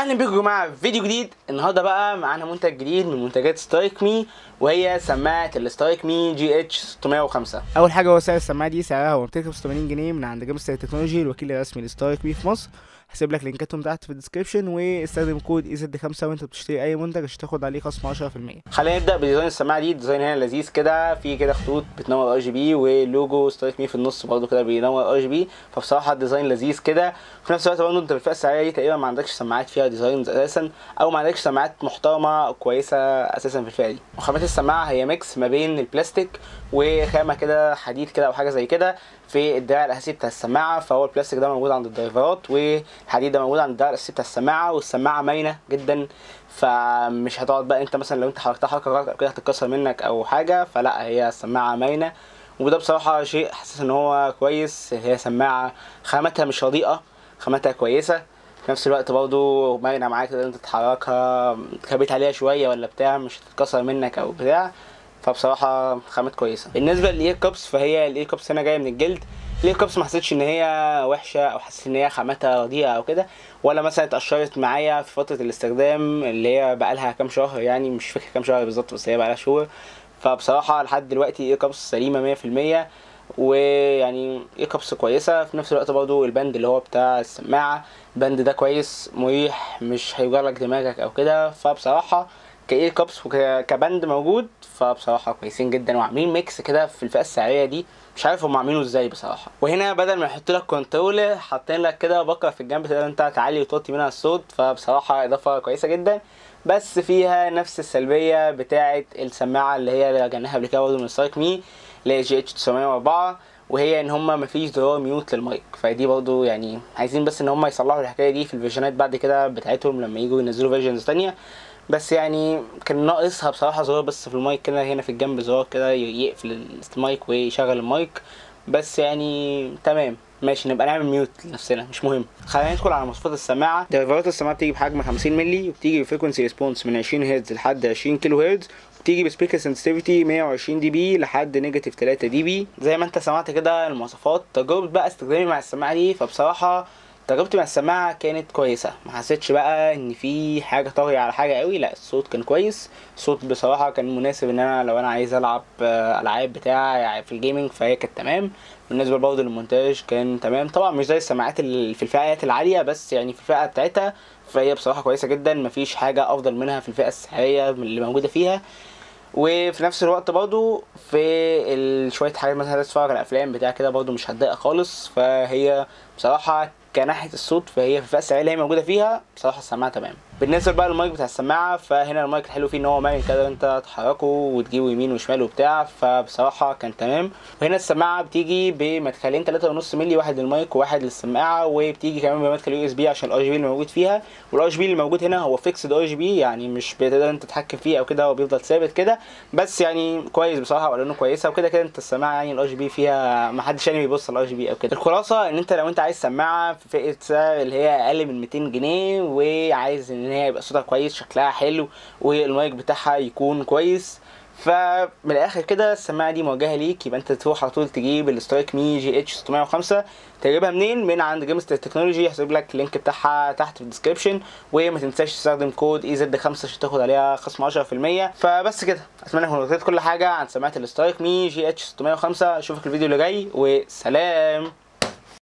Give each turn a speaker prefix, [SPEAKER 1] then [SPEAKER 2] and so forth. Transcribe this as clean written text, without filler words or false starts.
[SPEAKER 1] اهلا بيكم يا جماعة في فيديو جديد. النهارده بقى معانا منتج جديد من منتجات سترايك مي، وهي سماعه السترايك مي GH 605.
[SPEAKER 2] اول حاجة هو سعر السماعة دي، سعرها هو 285 جنيه من عند جيمستر تكنولوجي، الوكيل الرسمي لسترايك مي في مصر. هسيب لك لينكاتهم تحت في ال description، واستخدم كود EZ 5 وانت بتشتري اي منتج عشان تاخد عليه خصم 10%.
[SPEAKER 1] خلينا نبدا ب design السماعة دي. ال design هنا لذيذ كده، في كده خطوط بتنور RGB، ولوجو سترايك مي في النص برده كده بينور RGB، فبصراحة ال design لذيذ كده. وفي نفس الوقت برده انت بالفئه السعرية دي تقريبا ما عندكش سماعات فيها designs اساسا، او ما عندكش سماعات محترمه كويسة اساسا في الفئة دي. وخامات السماعة هي mix ما بين البلاستيك وخامه كده حديد كده او حاجة زي كده في الدراع الاساسي بتاع السماعة. فهو البلاستيك ده موجود عند الدرايفرات، والحديد ده موجود عند الدراع الاساسي بتاع السماعة. والسماعه ماينه جدا، فمش هتقعد بقى انت مثلا لو انت حركتها حركة غلط او كده هتتكسر منك او حاجة، فلا هي السماعة ماينه، وده بصراحة شيء حاسس ان هو كويس. هي سماعه خامتها مش رديئة، خامتها كويسة، في نفس الوقت برضو مرنه معاك، تقدر انت تتحركها، تكبت عليها شوية ولا بتاع مش هتتكسر منك او بتاع، فبصراحة خامات كويسة. بالنسبة لل ear cups، فهي ال ear cups هنا جاية من الجلد. ال ear cups ما حسيتش ان هي وحشة او حسيت ان هي خامتها رديئة او كده، ولا مثلا اتقشرت معايا في فترة الاستخدام اللي هي بقالها كام شهر، يعني مش فاكر كام شهر بالظبط، بس هي بقالها شهور. فبصراحة لحد دلوقتي ear cups سليمة 100%، ويعني ear cups كويسة. في نفس الوقت برضو ال band اللي هو بتاع السماعة، ال band ده كويس مريح، مش هيوجعلك دماغك او كده. فبصراحة ك ear cups وك band موجود، فبصراحة كويسين جدا، وعاملين mix كده في الفئة السعرية دي، مش عارف هم عاملينه ازاي بصراحة. وهنا بدل ما يحط لك control، حاطين لك كده بكره في الجنب تقدر انت تعلي وتوطي منها الصوت، فبصراحة اضافه كويسة جدا. بس فيها نفس السلبية بتاعه السماعة اللي هي اللي رجعناها قبل كده برضه من سترايك مي اللي هي GH 904، وهي ان هما مفيش زرار mute لل mic. فدي برضو يعني عايزين بس ان هما يصلحوا الحكاية دي في الفيرجنات بعد كده بتاعتهم لما يجوا ينزلوا versions تانية. بس يعني كان ناقصها بصراحة زرار بس في المايك كده هنا في الجنب، زرار كده يقفل المايك ويشغل المايك بس، يعني تمام ماشي، نبقى نعمل mute لنفسنا مش مهم. خلينا ندخل على مواصفات السماعة. درايفرات السماعة بتيجي بحجم 50 مللي، وبتيجي ب frequency response من 20 هرتز لحد 20 كيلو هرتز، بتيجي ب speaker sensitivity 120 dB لحد negative 3 dB. زي ما انت سمعت كده المواصفات. تجربه بقى استخدامي مع السماعة دي، فبصراحة تجربتي مع السماعة كانت كويسة، ما حسيتش بقى ان في حاجة طاغية على حاجة قوي، لا الصوت كان كويس. الصوت بصراحة كان مناسب ان انا لو انا عايز العب العاب بتاع في ال gaming فهي كانت تمام. بالنسبة برضه للمونتاج كان تمام، طبعا مش زي السماعات اللي في الفئات العالية، بس يعني في الفئة بتاعتها فهي بصراحة كويسة جدا، مفيش حاجة افضل منها في الفئة السعرية اللي موجودة فيها. وفي نفس الوقت برضو في شوية حاجات مثلا تتفرج على افلام بتاع كده برضو مش هتضايق خالص. فهي بصراحة كناحيه الصوت فهي في الفئة السعرية اللي هي موجودة فيها بصراحة السماعة تمام. بالنسبة بقى للمايك بتاع السماعة، فهنا المايك الحلو فيه ان هو مرن كده، انت تحركه وتجيبه يمين وشمال وبتاع، فبصراحة كان تمام. وهنا السماعة بتيجي بمدخلين 3.5 مللي، واحد للمايك وواحد للسماعه، وبتيجي كمان بمدخل USB عشان ال RGB اللي موجود فيها. وال RGB اللي موجود هنا هو fixed RGB، يعني مش بتقدر انت تتحكم فيه او كده، هو بيفضل ثابت كده، بس يعني كويس بصراحة ولانه كويسة. وكده كده انت السماعة يعني ال RGB فيها ما حدش يعني بيبص على ال RGB او كده. الخلاصة ان انت لو انت عايز سماعه في فئة سعر اللي هي اقل من 200 جنيه، وعايز ان هي يبقى صوتها كويس، شكلها حلو، والمايك بتاعها يكون كويس، فمن الاخر كده السماعة دي موجهة ليك. يبقى انت تروح على طول تجيب السترايك مي GH 605. تجيبها منين؟ من عند جيمستر تكنولوجي، هسيب لك ال link بتاعها تحت في ال description. وما تنساش تستخدم كود EZ 5 عشان تاخد عليها خصم 10%. فبس كده، اتمنى اكون غطيت كل حاجة عن سماعه السترايك مي GH 605. اشوفك الفيديو اللي جاي، وسلام.